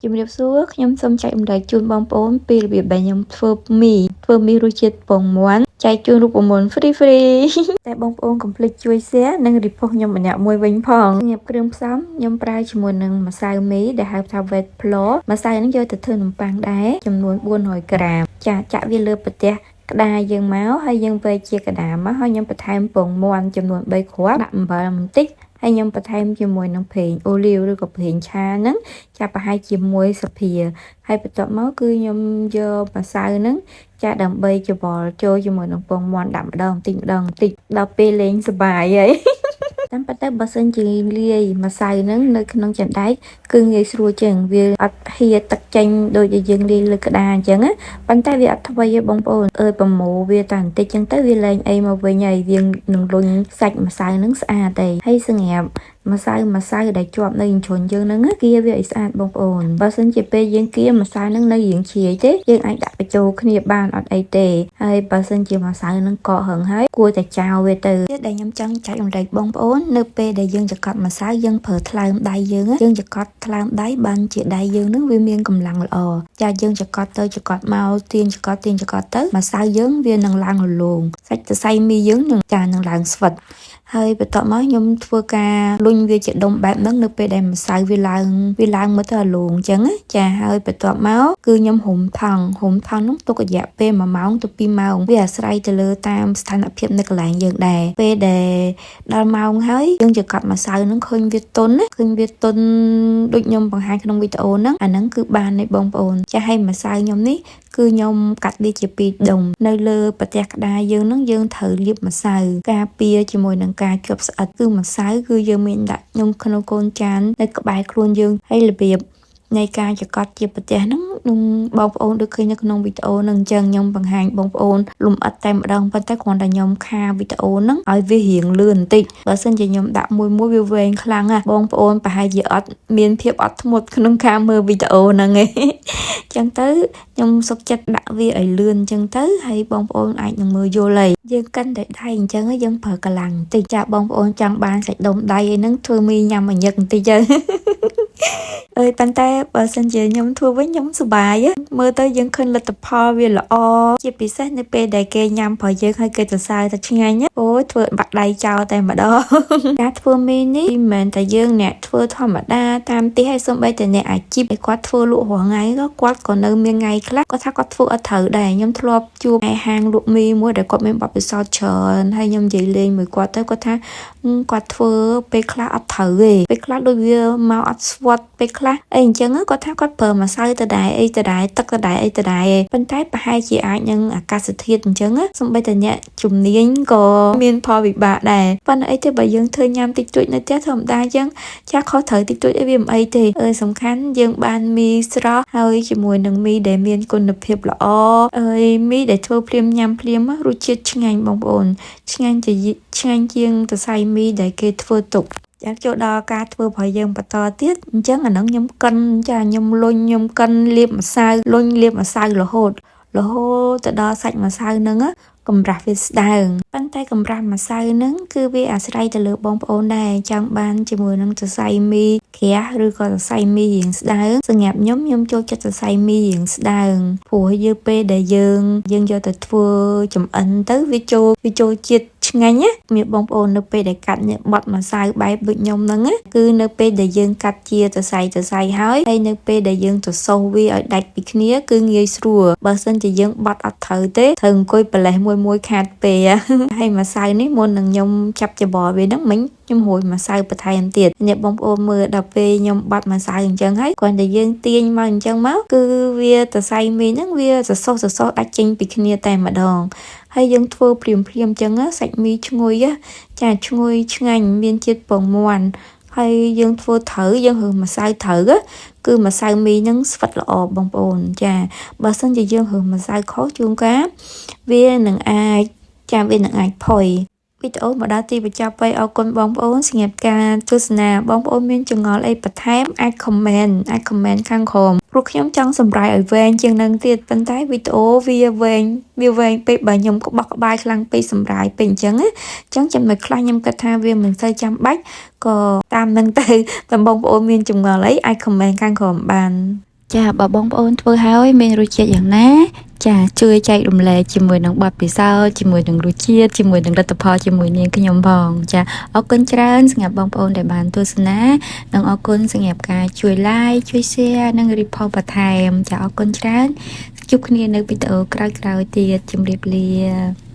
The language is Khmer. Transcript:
ជំរាបសួរខ្ញុំសូមចែករំលែកជូនបងប្អូនពីរបៀបដែលខ្ញុំធ្វើមីធ្វើមីរសជាតិពងមាន់ចែកជូនរូបមន្ត free free តែបងប្អូនកុំភ្លេចជួយ share និង repost ខ្ញុំម្នាក់មួយវិញផងសម្រាប់គ្រឿងផ្សំខ្ញុំប្រើជាមួយនឹងម្សៅមីដែលហៅថា wheat flour ម្សៅហ្នឹងយកទៅធ្វើនំប៉័ងដែរចំនួន400ក្រាមចាចាក់វាលើប្រទេសក្តារយើងមកហើយយើងវែកជាក្តារមកហើយខ្ញុំបន្ថែមពងមាន់ចំនួន3គ្រាប់ដាក់អំបិលបន្តិចហើយខ្ញុំបន្ថែមជាមួយនឹងប្រេងអូលីវឬក៏ប្រេងឆាហ្នឹងចាប្រហែលជាមួយស្លាបព្រាហើយបន្ទាប់មកគឺខ្ញុំយកម្សៅហ្នឹងចាដើម្បីច្របល់ចូលជាមួយនឹងពងមាន់ដាក់ម្ដងបន្តិចម្ដងបន្តិចដល់ពេលលេងសប្បាយហើយ តាមពិតទៅបើសិនជាលាយម្សៅហ្នឹងនៅក្នុងចណ្ដែកគឺងាយស្រួលជាងវាអត់ហៀទឹកចេញដូចដែលយើងលាយលើក្តារអញ្ចឹងណាប៉ុន្តែវាអត់ថ្វីទេបងប្អូនអើយប្រមូលវាតែបន្តិចអញ្ចឹងទៅវាលែងអីមកវិញហើយវានឹងលុញសាច់ម្សៅហ្នឹងស្អាតទេហើយសម្រាប់ម្សៅម្សៅដែលជាប់នៅអញ្ជ្រុញយើងហ្នឹងគៀវាឲ្យស្អាតបងប្អូនបើសិនជាពេលយើងគៀម្សៅហ្នឹងនៅរៀងជ្រាយទេយើងអាចដាក់បញ្ចូលគ្នាបានអត់អីទេហើយបើសិនជាម្សៅហ្នឹងកករឹងហើយគួរតែចោលវាទៅទៀតដែលខ្ញុំចង់ចែករំលែកបងប្អូននៅពេលដែលយើងចង្កត់ម្សៅយើងប្រើថ្លើមដៃយើងយើងចង្កត់ថ្លើមដៃបានជាដៃយើងហ្នឹងវាមានកម្លាំងល្អចាយើងចង្កត់ទៅចង្កត់មកទាញចង្កត់ទាញចង្កត់ទៅម្សៅយើងវានឹងឡើងរលោងសាច់សរសៃមីយើងនឹងចានឹងឡើងស្វិតហើយបន្ទាប់មកខ្ញុំធ្វើការលុញវាជាដុំបែបហ្នឹងនៅពេលដែលម្សៅវាឡើងវាឡើងមកទៅអាលងអញ្ចឹងណាចាហើយបន្ទាប់មកគឺខ្ញុំរុំថង់រុំថង់ហ្នឹងទុករយៈពេល1ម៉ោងទៅ2ម៉ោងវាអាស្រ័យទៅលើតាមស្ថានភាពនៅកន្លែងយើងដែរពេលដែលដល់ម៉ោងហើយយើងចង្កត់ម្សៅហ្នឹងឃើញវាទន់ណាឃើញវាទន់ដូចខ្ញុំបង្ហាញក្នុងវីដេអូហ្នឹងអាហ្នឹងគឺបានទេបងប្អូនចាហើយម្សៅខ្ញុំនេះគឺខ្ញុំកាត់វាជាពីរដុំនៅលើប្រទេសក្តារយើងហ្នឹងយើងត្រូវលាបម្សៅការពារជាមួយនឹងការជាប់ស្អិតគឺម្សៅគឺយើងមានដាក់ខ្ញុំក្នុងកូនចាននៅក្បែរខ្លួនយើងហើយរបៀបនៃការចង្កត់ជាប្រទេសហ្នឹងនឹងបងប្អូនដូចឃើញនៅក្នុងវីដេអូហ្នឹងអញ្ចឹងខ្ញុំបង្ហាញបងប្អូនលំអិតតែម្ដងប៉ុន្តែគ្រាន់តែខ្ញុំខាវីដេអូហ្នឹងឲ្យវារៀងលឿនបន្តិចបើសិនជាខ្ញុំដាក់មួយមួយវាវែងខ្លាំងណាស់បងប្អូនប្រហែលជាអត់មានភាពអត់ធ្មត់ក្នុងការមើលវីដេអូហ្នឹងឯងអញ្ចឹងទៅខ្ញុំសុខចិត្តដាក់វាឲ្យលឿនអញ្ចឹងទៅហើយបងប្អូនអាចនឹងមើលយល់ហើយយើងកិនតែដៃអញ្ចឹងយើងប្រើកម្លាំងបន្តិចចាបងប្អូនចង់បានសាច់ដុំដៃអីហ្នឹងធ្វើមីញ៉ាំឲ្យញឹកបន្តិចទៅ អើយប៉ុន្តែបើសិនជាខ្ញុំធ្វើវិញខ្ញុំសប្បាយមើលទៅយើងឃើញលទ្ធផលវាល្អជាពិសេសនៅពេលដែលគេញ៉ាំប្រយើងហើយគេសរសើរថាឆ្ងាញ់អូយធ្វើបាក់ដៃចោលតែម្ដង ការធ្វើមីនេះមិនមែនតែយើងអ្នកធ្វើធម្មតាតាមផ្ទះហើយសូម្បីតែអ្នកអាជីពដែលគាត់ធ្វើលក់រាល់ថ្ងៃក៏គាត់ក៏នៅមានថ្ងៃខ្លះគាត់ថាគាត់ធ្វើអត់ត្រូវដែរខ្ញុំធ្លាប់ជួបឯហាងលក់មីមួយដែលគាត់មានបទពិសោធន៍ច្រើនហើយខ្ញុំនិយាយលេងមួយគាត់ទៅគាត់ថាគាត់ធ្វើពេលខ្លះអត់ត្រូវទេពេលខ្លះដូចវាមកអត់ស្វិតពេលខ្លះអីអញ្ចឹងគាត់ថាគាត់ប្រើម្សៅទៅដែរអីទៅដែរទឹកទៅដែរអីទៅដែរប៉ុន្តែប្រហែលជាអាចនឹងអាកាសធាតុអញ្ចឹងសូម្បីតែអ្នកជំនាញក៏មានផលវិបាកដែរប៉ុន្តែអីទេបើយើងធ្វើញ៉ាំតិចតួចនៅផ្ទះធម្មតាអញ្ចឹងចាខុសត្រូវតិចតួចអីវាមិនអីទេអើយសំខាន់យើងបានមីស្រស់ហើយជាមួយនឹងមីដែលមានគុណភាពល្អអើយមីដែលធ្វើភ្លាមញ៉ាំភ្លាមរសជាតិឆ្ងាញ់បងប្អូនឆ្ងាញ់ជាឆ្ងាញ់ជាងសរសៃមីដែលគេធ្វើទុកចាចូលដល់ការធ្វើរបស់យើងបន្តទៀតអញ្ចឹងអាហ្នឹងខ្ញុំកិនចាខ្ញុំលុញខ្ញុំកិនលាបម្សៅលុញលាបម្សៅរហូតរហូតទៅដល់សាច់ម្សៅហ្នឹងកម្រាស់វាស្ដើងប៉ុន្តែកម្រាស់ម្សៅហ្នឹងគឺវាអាស្រ័យទៅលើបងប្អូនដែរចង់បានជាមួយនឹងសរសៃមីក្រាស់ឬក៏សរសៃមីរៀងស្ដើងសម្រាប់ខ្ញុំខ្ញុំចូលចិត្តសរសៃមីរៀងស្ដើងព្រោះយើងពេលដែលយើងយើងយកទៅធ្វើចំអិនទៅវាចូលវាចូលជាតិឆ្ងាញ់ណាមានបងប្អូននៅពេលដែលកាត់នេះបត់ម្សៅបែបដូចខ្ញុំហ្នឹងណាគឺនៅពេលដែលយើងកាត់ជាសរសៃសរសៃហើយហើយនៅពេលដែលយើងទៅសូសវាឲ្យដាច់ពីគ្នាគឺងាយស្រួលបើសិនជាយើងបត់អត់ត្រូវទេត្រូវអង្គុយប្រលេះមួយមួយខាតពេលហើយម្សៅនេះមុននឹងខ្ញុំចាប់ច្បល់វាហ្នឹងមិញខ្ញុំរួយម្សៅបន្ថែមទៀតអ្នកបងប្អូនមើលដល់ពេលខ្ញុំបាត់ម្សៅអញ្ចឹងហើយគ្រាន់តែយើងទាញមកអញ្ចឹងមកគឺវាសរសៃមីហ្នឹងវាសសោះសសោះដាច់ចេញពីគ្នាតែម្ដងហើយយើងធ្វើព្រាមព្រាមអញ្ចឹងសាច់មីឈ្ងុយចាឈ្ងុយឆ្ងាញ់មានជាតិពងមាន់ហើយយើងធ្វើត្រូវយើងរើសម្សៅត្រូវគឺម្សៅមីហ្នឹងស្វិតល្អបងប្អូនចាបើសិនជាយើងរើសម្សៅខុសជួនកាលវានឹងអាចចាវានឹងអាចផុយវីដេអូមកដល់ទីបញ្ចប់ហើយអរគុណបងប្អូនសម្រាប់ការទស្សនាបងប្អូនមានចម្ងល់អីបន្ថែមអាច comment អាច comment ខាងក្រោមព្រោះខ្ញុំចង់សម្រាយឲ្យវែងជាងនឹងទៀតប៉ុន្តែវីដេអូវាវែងវាវែងពេកបើខ្ញុំក្បោះក្បាយខ្លាំងពេកសម្រាយពេកអញ្ចឹងណាអញ្ចឹងចំណុចខ្លះខ្ញុំគិតថាវាមិនសូវចាំបាច់ក៏តាមនឹងទៅតែបងប្អូនមានចម្ងល់អីអាច comment ខាងក្រោមបាន។ ចាបើបងប្អូនធ្វើហើយមានរសជាតិយ៉ាងណា ចាជួយចែករំលែកជាមួយនឹងបទពិសោធន៍ជាមួយនឹងរសជាតិជាមួយនឹងលទ្ធផលជាមួយនាងខ្ញុំផងចាអរគុណច្រើនសម្រាប់បងប្អូនដែលបានទស្សនានិងអរគុណសម្រាប់ការជួយ like ជួយ share និង repost បន្ថែមចាអរគុណច្រើនជួបគ្នានៅវីដេអូក្រោយៗទៀតជម្រាបលា។